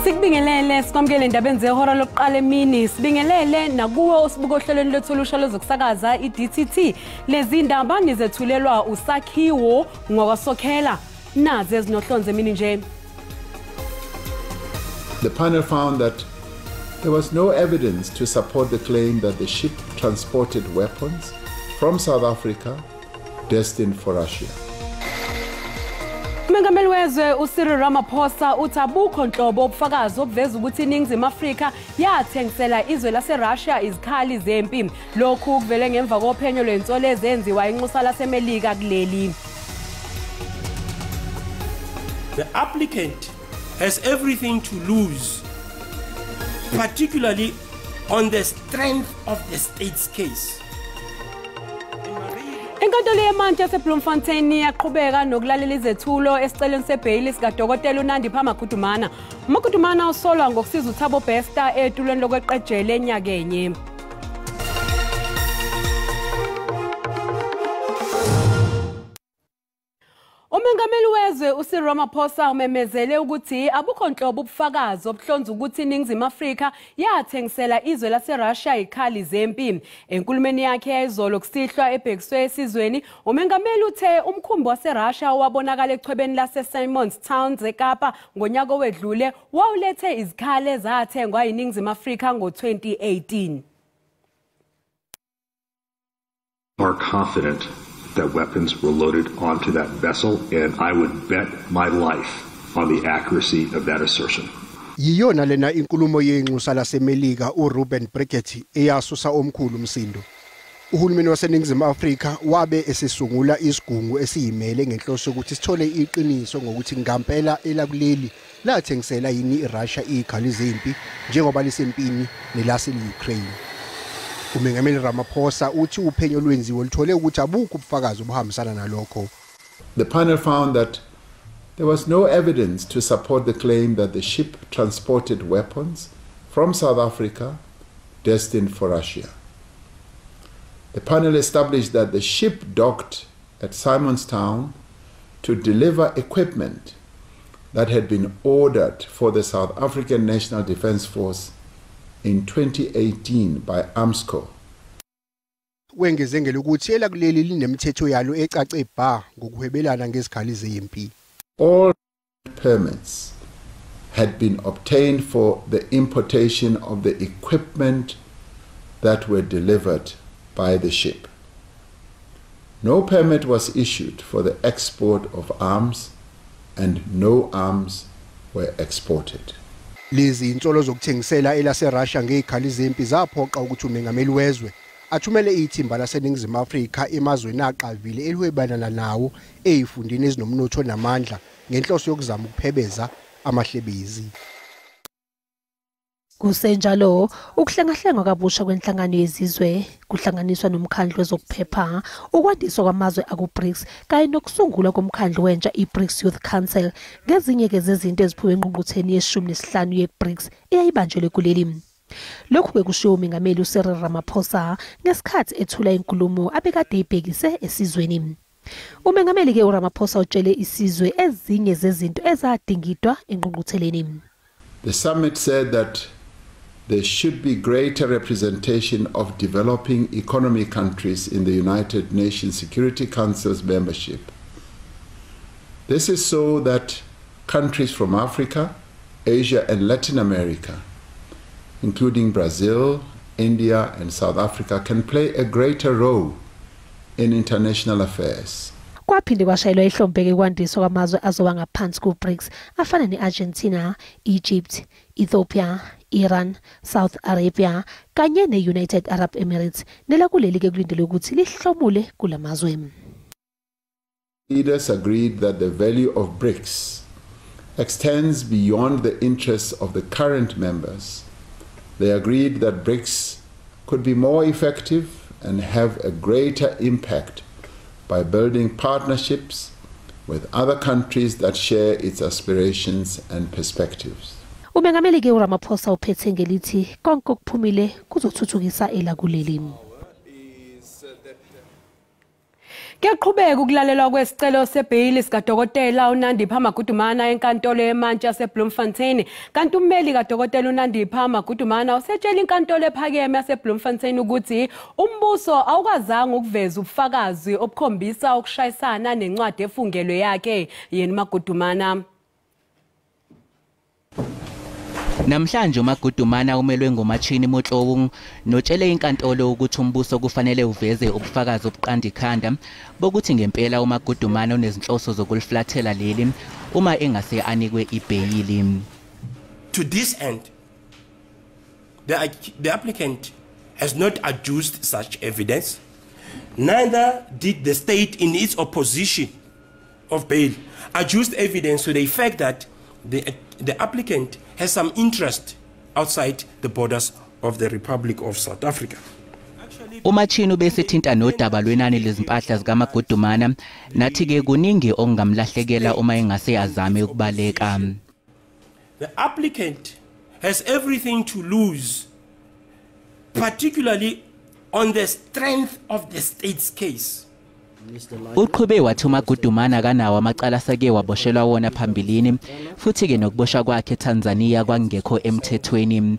Sikubingelele sikwamukele endabeni zehora lokuqala emini. Sibingelele nakuwe osibuka ohlelweni lwethu olusha lwezokusakaza i-DTT. Lezi ndaba nizethulelwa uSakhiwo ngokwasokhela. Nazi ezinohlonze emini nje. The panel found that there was no evidence to support the claim that the ship transported weapons from South Africa destined for Russia. Umengameli wezwe uCyril Ramaphosa uthi abukho nhlobo ubufakazi obuveza ukuthi iNingizimu Afrika yathengisela izwe laseRussia izikhali zempi. Lokhu kuvele ngemva kophenyo lwensolo ezenziwa inxusa laseMelika kuleli. The applicant has everything to lose, particularly on the strength of the state's case. Inkantolo yemantshi yaseBloemfontein iyaqhubeka nokulalela izethulo esicelweni sebheyili sikadokotela uNandipha Magudumana. Magudumana usolwa ngokusiza uThabo Bester etulweni lokweqejele enyakenye. Umengameli wezwe uCyril Ramaphosa umemezele ukuthi abukho nhlobo ubufakazi obuhlonza ukuthi iNingizimu Afrika yathengisela izwe laseRussia izikhali zempi. Enkulumeni yakhe yayizolo kusihlwa ebhekiswe esizweni, umengameli uthe umkhumbi waseRussia owabonakala echwebeni lase-Simon's Town eKapa ngonyaka owedlule wawulethe izikhali ezathengwa yiNingizimu Afrika ngo-2018. Are confident that weapons were loaded onto that vessel, and I would bet my life on the accuracy of that assertion. Yiyona lena inkulumo yenxusa laseMelika uReuben Brigety eyasusa omkhulu umsindo. Uhulumeni waseNingizimu Afrika wabe esesungula isigungu esiyimele ngenhloso yokuthi sithole iqiniso ngokuthi ngampela elakuleli lathengisela yini iRussia izikhali zempi njengoba lisempini nelase-Ukraine. Umengameli Ramaphosa uthi uphenyo lwenziwe luthole ukuthi abukho ubufakazi obuhambisana nalokho. The panel found that there was no evidence to support the claim that the ship transported weapons from South Africa destined for Russia. The panel established that the ship docked at Simon's Town to deliver equipment that had been ordered for the South African National Defence Force in 2018 by Armscor. Wengeze ngelokuthi elakuleli linemithetho yalo ecace bha ngokuhwebelana ngezikhali zempi. All permits had been obtained for the importation of the equipment that were delivered by the ship. No permit was issued for the export of arms, and no arms were exported. Lezi insolo zokuthengisela elaseRussia ngezikhali zempi zaphoqa ukuthi umengameli wezwe athumele ithimba laseNingizimu Afrika emazweni aqavile elihwebelana nawo ezifundeni ezinomnotho namandla ngenhloso yokuzama ukuphebeza amahlebezi. Kusenjalo, ukuhlengahlengwa kabusha kwenhlangano yezizwe kuhlanganiswa nomkhandlu wezokuphepha, ukwandiswa kwamazwe aku-BRICS kanye nokusungulwa komkhandlu wentsha i-BRICS Youth Council ngezinye-ke zezinto eziphume engqungqutheleni ye-15 ye-BRICS eyayibanjelwe kuleli. Lokhu-ke kushiwo umengameli uCyril Ramaphosa ngesikhathi ethula inkulumo abekade eyibhekise esizweni. Umengameli-ke uRamaphosa utshele isizwe ezinye zezinto ezadingidwa engqungqutheleni. The summit said that there should be greater representation of developing economy countries in the United Nations Security Council's membership. This is so that countries from Africa, Asia, and Latin America, including Brazil, India, and South Africa, can play a greater role in international affairs. Kwaphinde kwashayelwa ihlombe kwandiswa kwamazwe azoba ngaphansi ku-BRICS afana ne-Argentina, Egypt, Ethiopia, Iran, South Arabia kanye ne-United Arab Emirates nelakuleli-ke kulindelwe ukuthi lihlomule kulamazwe. Leaders agreed that the value of BRICS extends beyond the interests of the current members. They agreed that BRICS could be more effective and have a greater impact by building partnerships with other countries that share its aspirations and perspectives. Umengameli-ke uRamaphosa uphethe ngelithi konke okuphumile kuzothuthukisa elakuleli. Kuyaqhubeka ukulalelwa kwesicelo sebheyili sikaDokotela uNandipha Magudumana enkantolo yemantshi yaseBloemfontein. Kanti ummeli kaDokotela uNandipha Magudumana usetshela inkantolo ephakeme yaseBloemfontein ukuthi umbuso awukazange ukuveza ubufakazi obukhombisa ukushayisana nencwadi efungelwe yakhe yena Magudumana. Namhlanje uMagudumana umelwe ngoMachini Motloung notshele inkantolo ukuthi umbuso kufanele uveze ubufakazi obuqanda ikhanda bokuthi ngempela uMagudumana unezinhloso zokuliflathela leli uma engase anikwe ibheyili. To this end, the applicant has not adduced such evidence, neither did the state in its opposition of bail adduced evidence to the effect that the applicant has some interest outside the borders of the Republic of South Africa. uMachini ubesethinta nodaba lwenani lezimpahla zikaMagudumana nathi ke kuningi okungamlahlekela uma engase azame ukubaleka. The applicant has everything to lose, particularly on the strength of the state's case. Uqhube wathi uMagudumana kanawo amacala asake waboshelwa wona phambilini futhi ke nokuboshwa kwakhe eTanzania kwangekho emthethweni.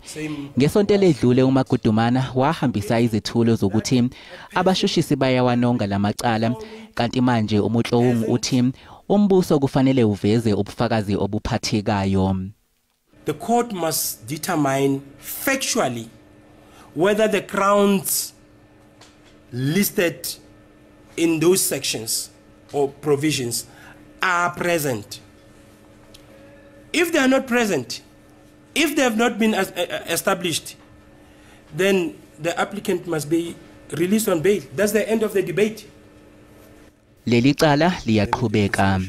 Ngesonto eledlule uMagudumana wahambisa izethulo zokuthi abashushisi bayawanonga lamacala, kanti manje uMotloung uthi umbuso kufanele uveze ubufakazi obuphathekayo. The court must determine factually whether the grounds listed in those sections or provisions are present. If they are not present, if they have not been established, then the applicant must be released on bail. That's the end of the debate. Leli cala liyaqhubeka.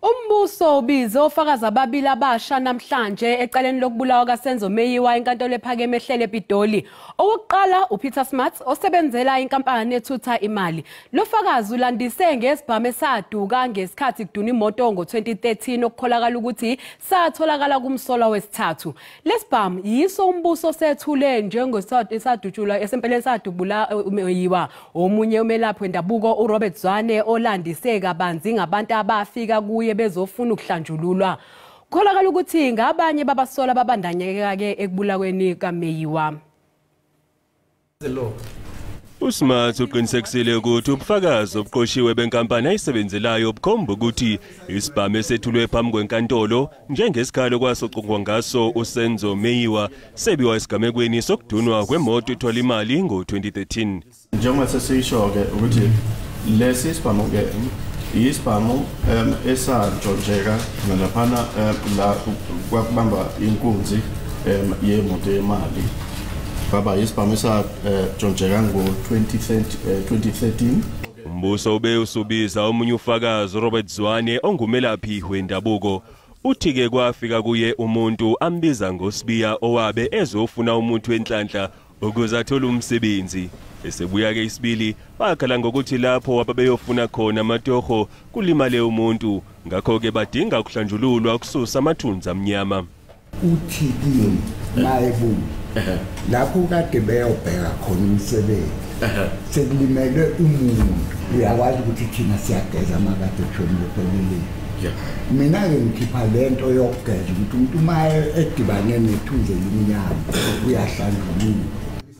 Umbuso ubize ofakazi ababili abasha namhlanje ecaleni lokubulawa kaSenzo Meyiwa enkantolo ephakeme ehlele ePitoli. Owokuqala uPeter Smart osebenzela inkampani ethutha imali. Lo fakazi ulandise ngesibhamu esaduka ngesikhathi kuduna imoto ngo-2013 okukholakala ukuthi satholakala kumsolwa wesithathu. Lesibhamu yiso umbuso sethule njengosadutshulwa esempeleni sadubula Meyiwa. Omunye umelaphi wendabuko uRobert Zwane olandise kabanzi ngabantu abafika kuye bezofuna ukuhlanjululwa. Kukholakala ukuthi ngabanye babasola babandanyeka ke ekubulaweni kaMeyiwa. uSmart uqinisekisile ukuthi ubufakazi obuqoshiwe benkampani ayisebenzelayo bukhomba ukuthi isibhamu esethulwe phambi kwenkantolo njengesikhalo kwasocongwa ngaso uSenzo Meyiwa sebiwa esigamekweni sokudunwa kwemoto ethwala imali ngo-2013. Njengoba sesisho-ke ukuthi lesi sibhamu-ke isibhamu esantshontsheka nalaphana la kwakubamba inkunzi yemoto yemali. Baba isibhamu esantshontsheka ngo-2013. Umbuso ube usubiza omunye ufakazi Robert Zwane ongumelaphi wendabuko. Uthi-ke kwafika kuye umuntu ambiza ngoSibiya owabe ezofuna umuntu wenhlanhla ukuze athole umsebenzi. Esebuya-ke isibili bakhala ngokuthi lapho ababeyofuna khona amatoho kulimale umuntu, ngakho-ke badinga ukuhlanjululwa ukususa amathunzi amnyama. Uthi kimi mayebuya lapho kade beyobheka khona umsebenzi sekulimele umuntu, uyakwazi ukuthi thina siyageza makade kushonile pheleleni. Mina-ke ngikhipha le nto yokugeza ukuthi umuntu uma edibane nethunzi elimnyama uyahlanjululwa.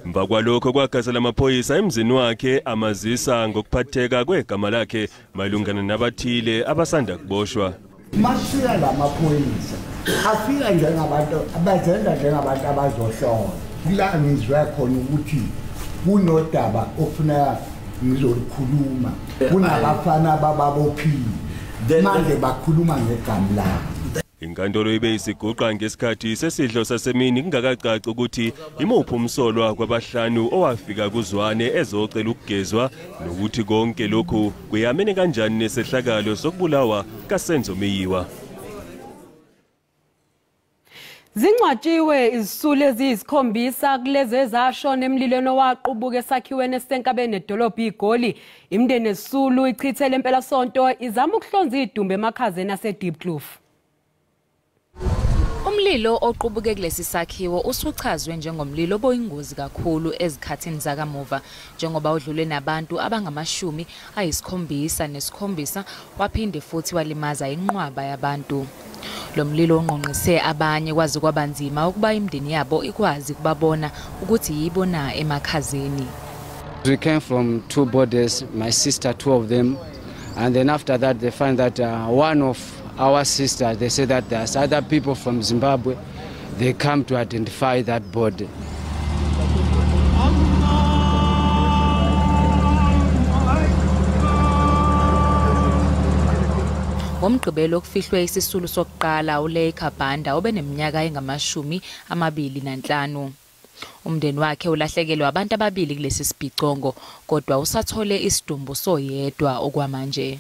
Emva kwalokho kwagazela amaphoyisa emzini wakhe amazisa ngokuphatheka kwegama lakhe malungana nabathile abasanda kuboshwa. Masifika la maphoyisa afika njengabantu abazenza njengabantu abazohlola. Kula ngizwe khona ukuthi kunodaba ofuneka ngizolikhuluma, kunabafana abababophile manje bakhuluma ngegama labo. Inkantolo ibe isiguqa ngesikhathi sesidlo sasemini kungakacaci ukuthi imuphi umsolwa kwabahlanu owafika kuZwane ezocela ukugezwa nokuthi konke lokhu kuyamene kanjani nesehlakalo sokubulawa kaSenzo Meyiwa. Zingcwatshiwe izisulu eziyisikhombisa kulezi ezashona emlilweni owaqubuka esakhiweni esisenkabeni nedolobha iGoli. Imindeni yezisulu ichithele impelasonto izama ukuhlonza idumbu emakhazeni aseDiepkloof. Umlilo oqubuke kulesi sakhiwo usuchazwe njengomlilo obuyingozi kakhulu ezikhathini zakamuva, njengoba udlule nabantu abangama-77 waphinde futhi walimaza inqwaba yabantu. Lo mlilo ungqongqise abanye kwaze kwabanzima ukuba imindeni yabo ikwazi ukubabona ukuthi yibo na emakhazeni. We came from two bodies, my sister, two of them, and then after that they find that one of our sister, they say that there's other people from Zimbabwe, they come to identify that body. Ngomgqibelo kufihlwe isisulu sokuqala uLeika Banda obeneminyaka engama-25. Umndeni wakhe ulahlekelwe abantu ababili kulesi sibhicongo, kodwa usathole isidumbu soyedwa okwamanje.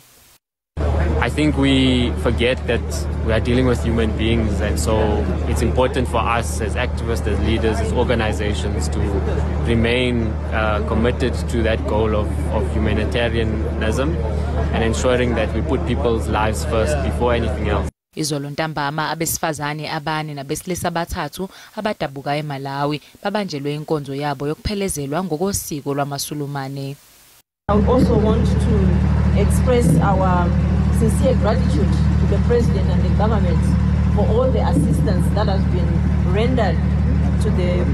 I think we forget that we are dealing with human beings, and so it's important for us as activists, as leaders, as organizations to remain committed to that goal of humanitarianism and ensuring that we put people's lives first before anything else. Izolo ntambama abesifazane abane nabesilisa abathathu abadabuka eMalawi babanjelwe inkonzo yabo yokuphelezelwa ngokosiko lwamaSulumane. I would also want to express our sincere gratitude to the President and the government for all the assistance that has been rendered to the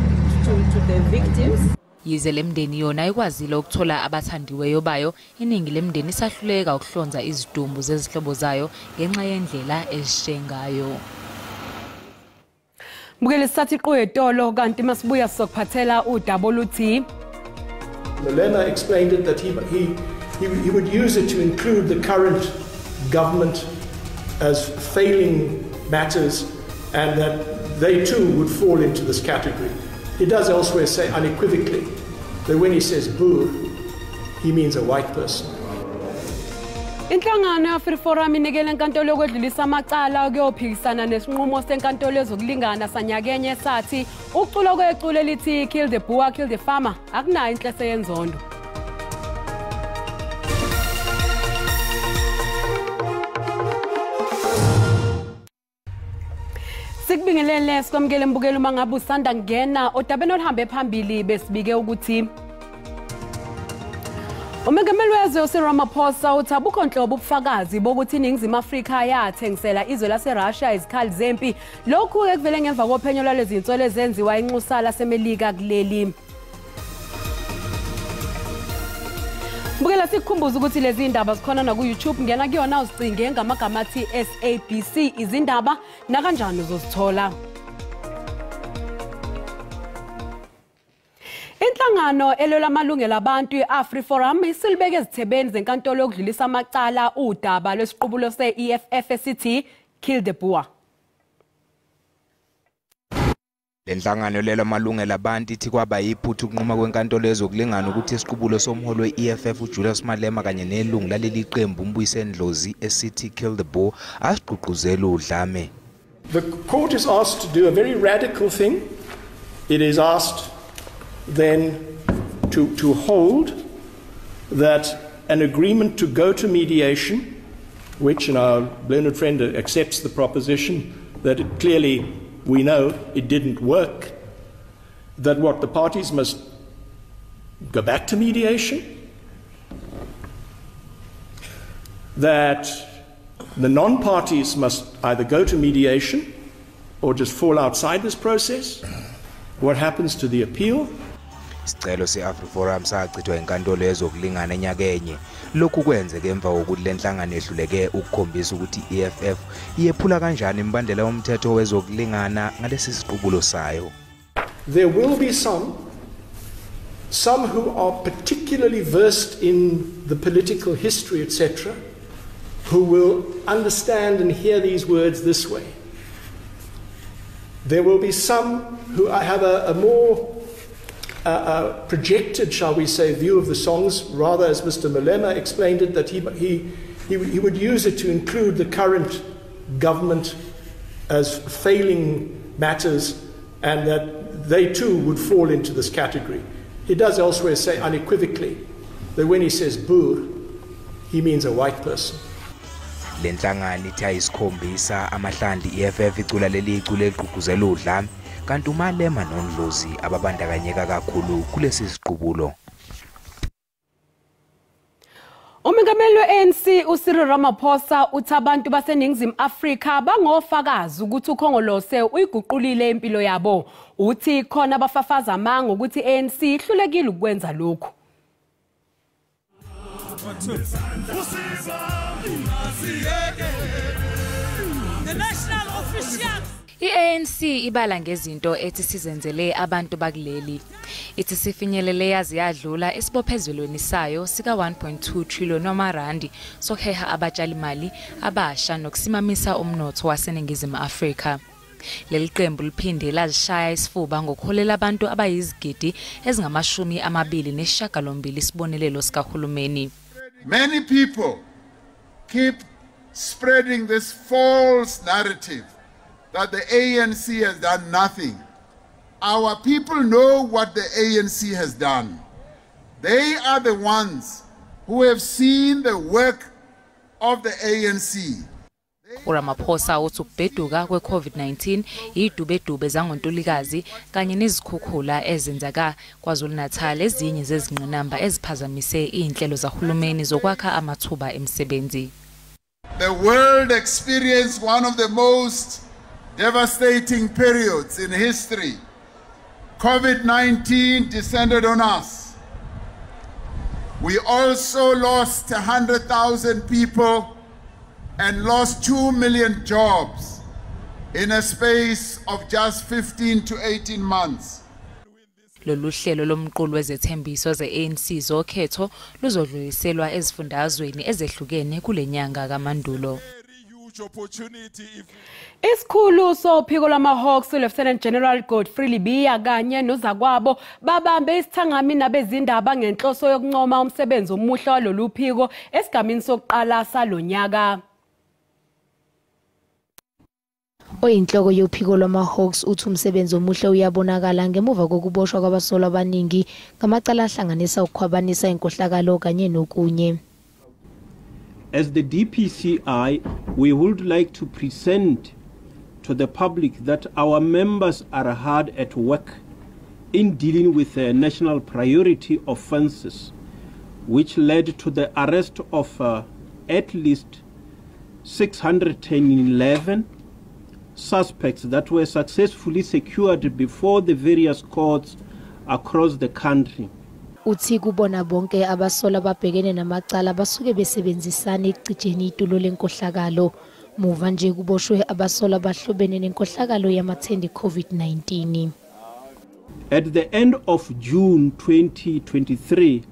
victims. Yize lemndeni yona ikwazile ukuthola abathandiweyo bayo, iningi lemndeni isahluleka ukuhlonza izidumbu zezihlobo zayo ngenxa yendlela ezishe ngayo. Mbukeli, sithatha iqoyetolo kanti masibuya sizokuphathela udaba oluthi Malema explained it that he would use it to include the current government as failing matters and that they too would fall into this category. He does elsewhere say unequivocally that when he says Boer, he means a white person. Inhlangano ye-AfriForum inikele enkantolo yokwedlulisa amacala ukuyophikisana nesinqumo senkantolo yezokulingana sanyakenye sathi ukucula kweculo elithi Kill the Boer, Kill the Farmer akunayo inhlese yenzondo. Sikubingelele sikwamukele mbukelo uma ngabe usanda kungena odabeni oluhambe phambili besibike ukuthi umengameli wezwe uCyril Ramaphosa uthi abukho nhlobo ubufakazi bokuthi iNingizimu Afrika yathengisela izwe laseRussia izikhali zempi. Lokhu kuvele ngemva kophenyo lwalezi zinsolo ezenziwa inxusa laseMelika kuleli. Mbukela, sikukhumbuza ukuthi lezi indaba zikhona na ku YouTube, ngena kuyona uzicinge ngamagama athi SABC izindaba nakanjani uzozithola. Inhlangano elwela amalungelo abantu i-AfriForum isilibeke ezithebeni zenkantolo yokudlulisa amacala udaba lwesiqubulo se-EFF esithi Kill the Boer. Lenhlangano lelo amalungelo abantu ithi kwaba yiphutha ukunquma kwenkantolo yezokulingana ukuthi isiqubulo somholi we-EFF uJulius Malema kanye nelungu laleli qembu uMbuyiseni Ndlozi esithi Kill the Boer asigqugquzela udlame. The court is asked to do a very radical thing. It is asked then to hold that an agreement to go to mediation, which, and our learned friend accepts the proposition that it clearly we know it didn't work, that what the parties must go back to mediation, that the non-parties must either go to mediation or just fall outside this process. What happens to the appeal? Isicelo se-AfriForum sachithwa inkantolo yezokulingana enyakenye. Lokhu kwenzeke emva kokuthi lenhlangano ehluleke ukukhombisa ukuthi i-EFF iyephula kanjani imibandela yomthetho wezokulingana ngalesi siqubulo sayo. There will be some who are particularly versed in the political history, etc., who will understand and hear these words this way. There will be some who have a more projected, shall we say, view of the songs, rather, as Mr. Malema explained it, that he would use it to include the current government as failing matters and that they too would fall into this category. He does elsewhere say unequivocally that when he says Boer, he means a white person. Le nhlangano ithi ayisikhombisa amahlandla i-EFF icula leli iculo eligqugquzela udlame, kanti uMalema noNdlozi ababandakanyeka kakhulu kulesi siqubulo. Umengameli we-ANC uCyril Ramaphosa uthi abantu baseNingizimu Afrika bangofakazi ukuthi uKhongolose uyiguqulile impilo yabo. Uthi khona abafafaza amanga ukuthi i-ANC ihlulekile ukwenza lokhu. The national officials. I-ANC ibala ngezinto ethi sizenzele abantu bakuleli. Ithi sifinyelele yazi yadlula esibophezelweni sayo sika 1.2 trillion wamarandi sokuheha abatshalimali abasha nokusimamisa umnotho waseNingizimu Afrika. Leli qembu liphinde lazishaya isifuba ngokuholela abantu abayizigidi ezingama-28 isibonelelo sikahulumeni. Many people keep spreading this false narrative that the ANC has done nothing. Our people know what the ANC has done. They are the ones who have seen the work of the ANC. uRamaphosa uthi ukubheduka kwe-COVID-19 idubedube zangontulikazi kanye nezikhukhula ezenzeka KwaZulu-Natal ezinye zezingqinamba eziphazamise izinhlelo zahulumeni zokwakha amathuba emisebenzi. The world experienced one of the most devastating periods in history. COVID-19 descended on us. We also lost 100,000 people and lost 2 million jobs in a space of just 15 to 18 months. Lolu hlelo lomqulu wezethembiso ze-ANC zokhetho luzodluliselwa ezifundazweni ezehlukene kule nyanga kaMandulo. Isikhulu sophiko lwama-Hawks uLieutenant General Godfrey Lebeya kanye nozakwabo babambe isithangami nabezindaba ngenhloso yokuncoma umsebenzi omuhle walolu phiko esigamini sokuqala salonyaka. Oyinhloko yophiko lwama-Hawks uthi umsebenzi omuhle uyabonakala ngemuva kokuboshwa kwabasolwa abaningi ngamacala ahlanganisa ukukhwabanisa, inkohlakalo kanye nokunye. As the DPCI, we would like to present to the public that our members are hard at work in dealing with the national priority offences, which led to the arrest of at least 611 suspects that were successfully secured before the various courts across the country. Uthi kubona bonke abasolwa ababhekene namacala basuke besebenzisana ekucijeni itulo lenkohlakalo. Muva nje kuboshwe abasolwa abahlobene nenkohlakalo yamathenda COVID-19. At the end of June 2023,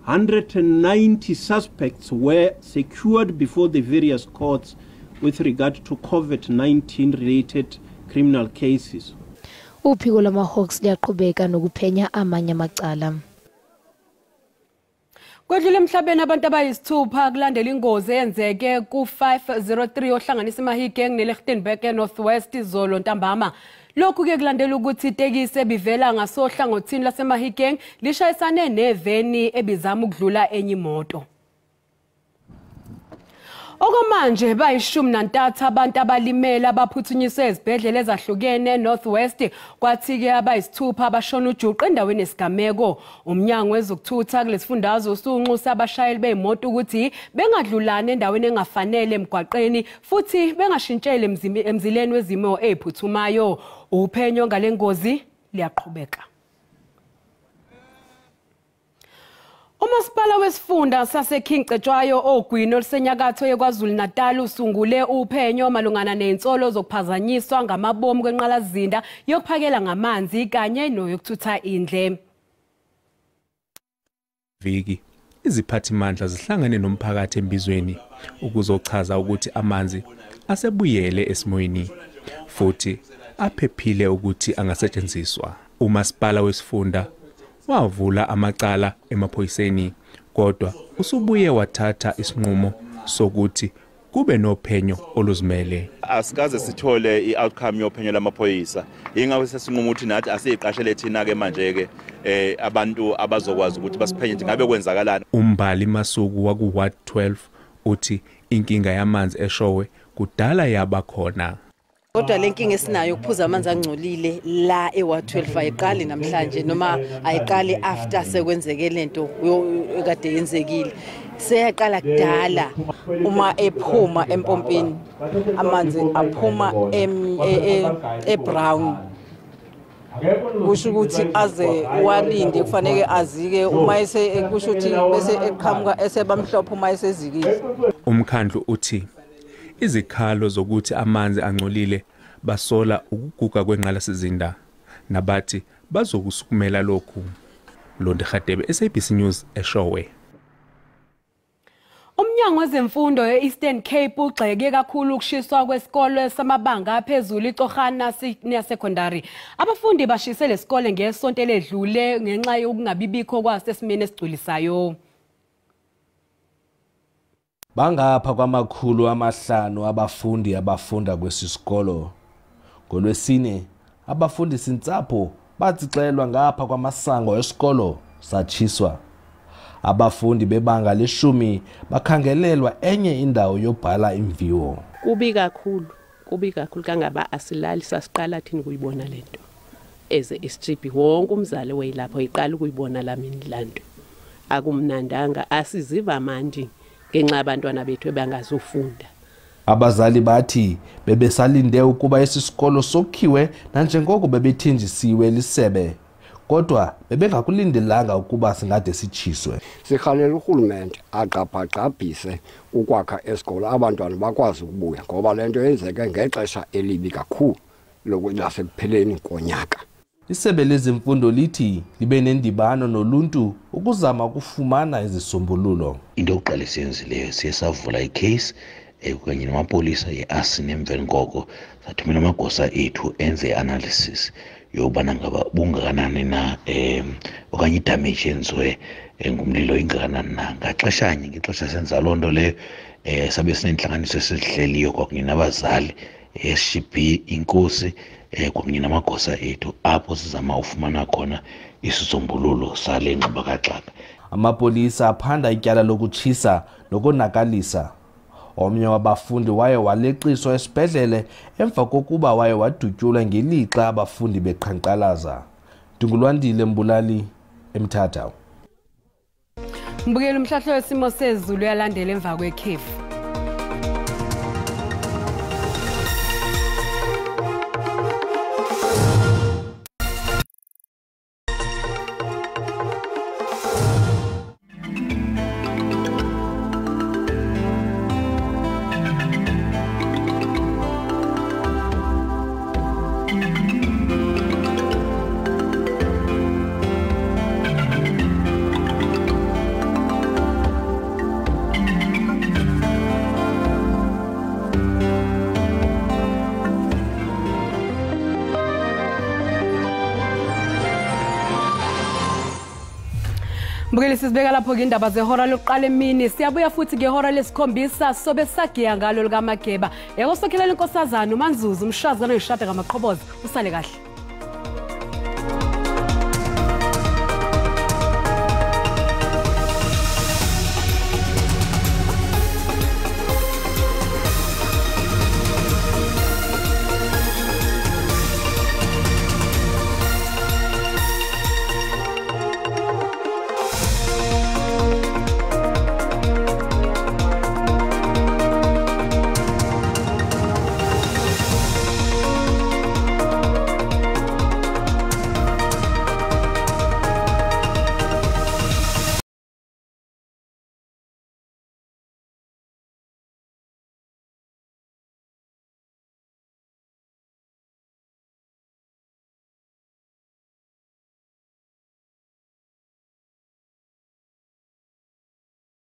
190 suspects were secured before the various courts with regard to COVID-19 related criminal cases. Uphiko lwama-Hawks liyaqhubeka nokuphenya amanye amacala. Kwedlule emhlabeni abantu abayisithupha kulandela ingozi eyenzeke ku-503 ohlanganisa iMahikeng neLichtenburg eNorth West izolo ntambama. Lokhu ke kulandela ukuthi itekisi ebivela ngasohlangothini laseMahikeng lishayisane neveni ebizama ukudlula enye imoto. Okwamanje bayi-13 abantu abalimele abaphuthunyiswe ezibhedlela ezahlukene North West, kwathi-ke abayisithupha abashona ujuqu endaweni yesigameko. Umnyango wezokuthutha kulesifundazwe usunxusa abashayeli bey'moto ukuthi bengadlulani endaweni engafanele emgwaqeni futhi bengashintsheli emzileni wezimo ey'phuthumayo. Uphenyo ngale ngozi liyaqhubeka. Umasipala wesifunda saseKing Cetshwayo ogwini olusenyakatho yeKwaZulu-Natal usungule uphenyo malungana nezinsolo zokuphazanyiswa ngamabomu kwenqalasizinda yokuphakela ngamanzi kanye noyokuthutha indle. Viki iziphathimandla zihlangane nomphakathi embizweni ukuzochaza ukuthi amanzi asebuyele esimweni futhi aphephile ukuthi angasetshenziswa. Umasipala wesifunda wavula amacala emaphoyiseni kodwa usubuye wathatha isinqumo sokuthi kube nophenyo oluzimele. Asikaze sithole i-outcome yophenyo lamaphoyisa, ingabe sesinquma ukuthi nathi asiyiqashele thina ke manje ke abantu abazokwazi ukuthi basiphenye ukuthi ngabe kwenzakalani. Umbali Masuku waku Ward 12 Uthi inkinga yamanzi eShowe kudala yaba khona. Kodwa lenkinga esinayo ukuphuza amanzi angcolile la eWard 12 ayiqali namhlanje noma ayiqali after sekwenzeke lento ekade yenzekile. Seyaqala kudala uma ephuma empompini amanzi aphuma ebrown. Kusho ukuthi aze walinde kufanele azike uma ese kusho ukuthi bese eqhamuka esebamhlophe uma esezikile. Umkhandlu uthi izikhalo zokuthi amanzi angcolile basola ukuguga kwengqalasizinda nabathi bazokusukumela lokhu. Mlondi Khatebe, SABC News, eShowe. Umnyango wezemfundo e-Eastern Cape ugxeke kakhulu ukushiswa kwesikole samabanga aphezulu iCorhana Senior Secondary. Abafundi bashise lesikole ngesonto eledlule ngenxa yokungabibikho kwaso esimeni esigculisayo. Bangapha kwama-500 abafundi abafunda kwesisikolo. Ngolwesine abafundi sintsapho batsixelwa ngapha kwamasango esikolo satshiswa. Abafundi bebanga leshumi bakhangelelwa enye indawo yobhala imviwo. Kubi kakhulu kangaba asilali sasiqala thina kuyibona lento. Eze isitripi wonke umzali wayilapho iqala ukuyibona lamini lanto. Akumnandanga asiziva mandi ngenxa abantwana bethu bangazofunda. Abazali bathi bebesalinde ukuba esisikolo sokhiwe nanjengoko bebethenjisiwe lisebe, kodwa bebengakulindelanga ukuba singade sitshiswe. Sikhalela urhulumente agqabhagqabhise ukwakha esikolo abantwana bakwazi ukubuya ngoba lento yenzeke ngexesha elibi kakhulu lasekupheleni konyaka. Isebe lezemfundo lithi libe nendibano noluntu ukuzama ukufumana izisombululo. Into yokuqala esiyenzileyo siye savula icase kanye namapolisa ye-arson emveni koko sathumela amagosa ethu enze i-analysis yokubana ngaba bungakanani na okanye idamage yenziwe ngumlilo ingakanani na. Ngaxeshanye ngexesha senza loo nto leyo sabe sinentlanganiso esizihleliyo kwakunye nabazali SGB inkosi kwakunye namagosa ethu apho sizama ufumana khona isisombululo sale ngxubakaxaka. Amapolisa aphanda ityala lokutshisa nokonakalisa. Omnye wabafundi waye waleqiswa esibhedlele emva kokuba waye wadutyulwa ngelixa abafundi beqhankqalaza. Ndingulwandile Mbulali, eMthatha. Mbukeli, umhlahlo wesimo sezulu uyalandela emva kwekhefu. Mbukeli, sizibeka lapho ke indaba zehora lokuqala emini. Siyabuya futhi ngehora lesikhombisa sobe sagiya ngalo likaMageba. Yebo, sokhelela inkosazana uManzuzu umshazana oyishada ngamaqhoboza. Usale kahle.